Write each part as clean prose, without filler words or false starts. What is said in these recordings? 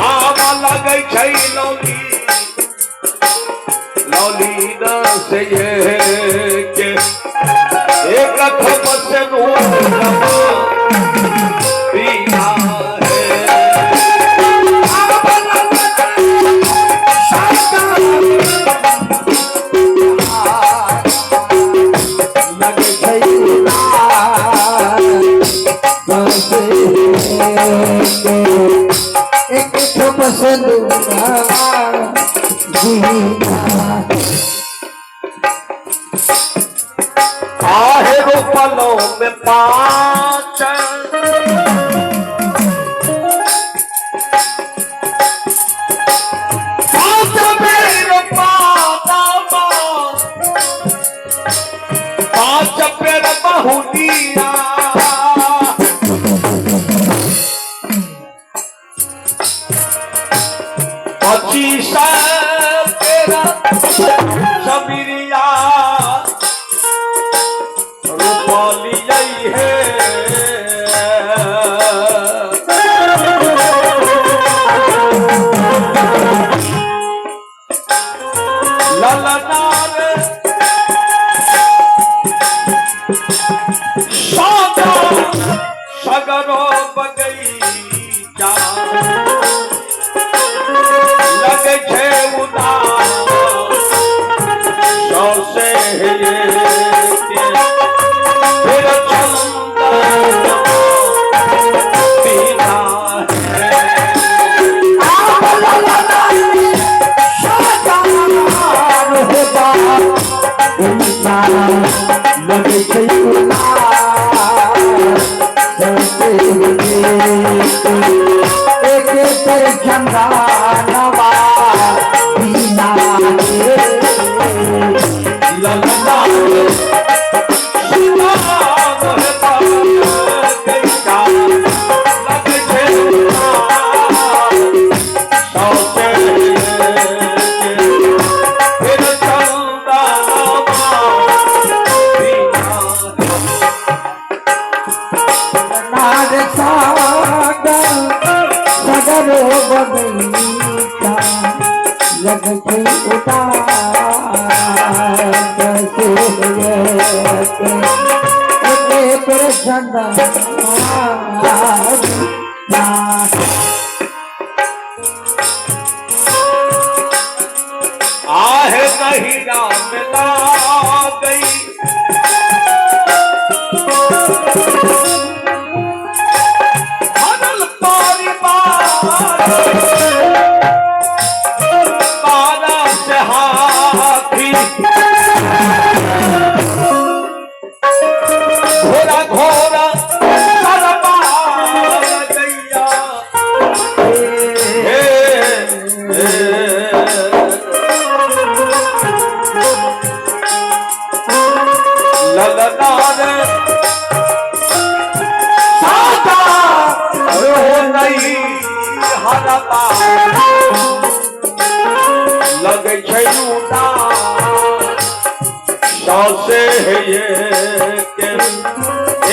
आब लगै छै लौली लौली न से के एक थप से नूर पीना है। लगे छै एक ठोप से आहे रोपलो में पाँच पाँच पेड़ पानामा पाँच पेड़ बहुनिया 25 पेड़ सबरिया रोपलियै हे। ललनार सादा सगरो बगैचा लगे छै उदास सौसे फिर चंदन पीना है। लगे छै एक पर चंदनवा बिना ललना नार सागर सगरो बगैचा लग छै उदास एक पर चंदनवा आहे नहीं राम ला गई हरल परिवार बारह से हाथी घोड़ा घोड़ा सरबार गैया हे ललनार सादा रो नहीं हरबा लगै छै उदास सौसे के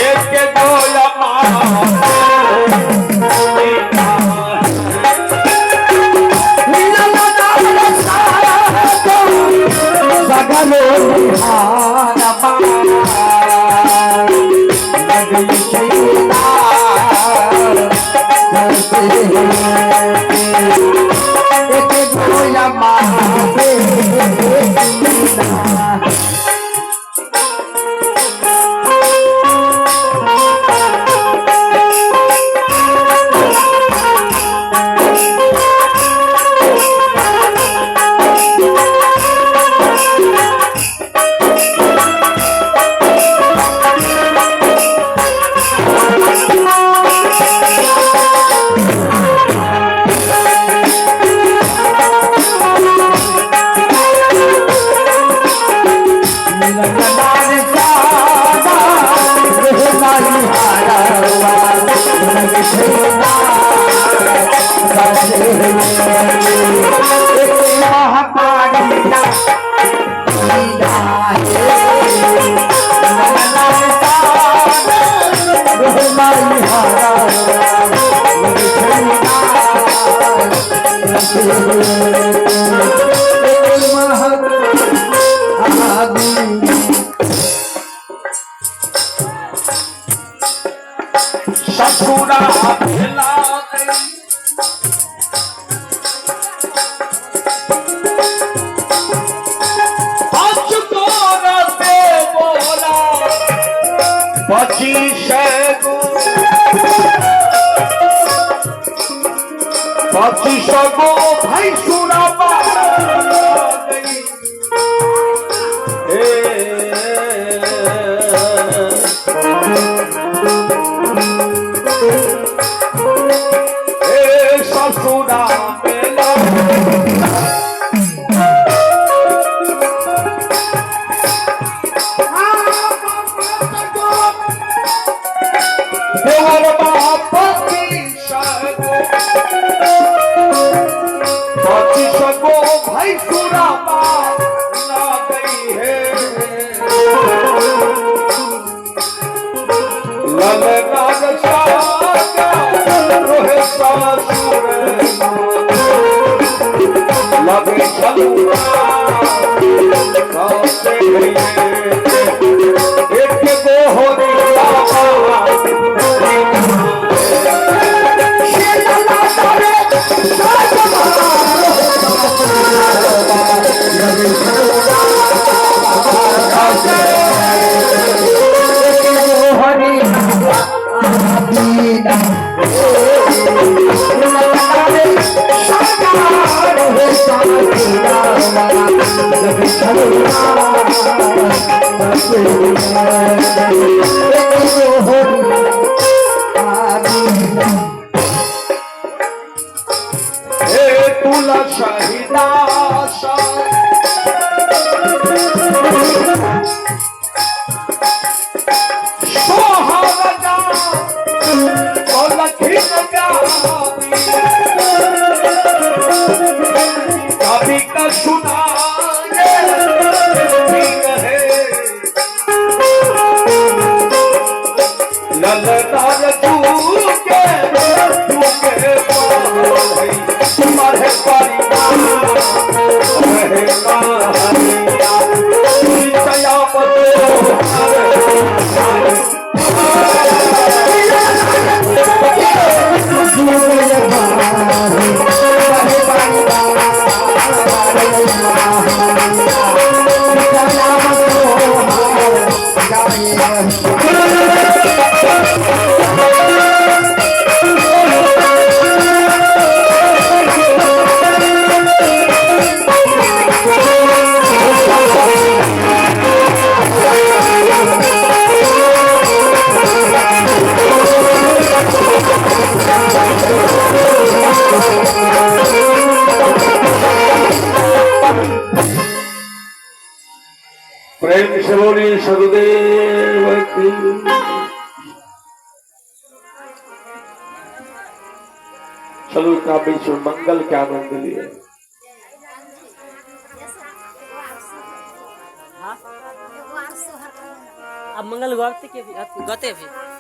एक गोया सगरो बिहारमा लगै छै एक गोया मावे ससुरा भेला पाँच गोरा देवरा 25 गो 25 गो भैंसुरा हे ससुरा मेला देवर बाप 25 गो भैंसुरा ना गई है ललनाग सागा रोहे ससुर लगे छलुआ सौसे एक गो होरी बाबा हे तुला शहीदास सोहावजा लखीन गावी कभी का सुना है ललनार चूके चूके तुम्हारे परिवार रहे कहानिया प्रेम से बोलिए सदुदेव की। चलो इतना बीच में मंगल के आनंद लिए। अब मंगल गते के भी गते भी।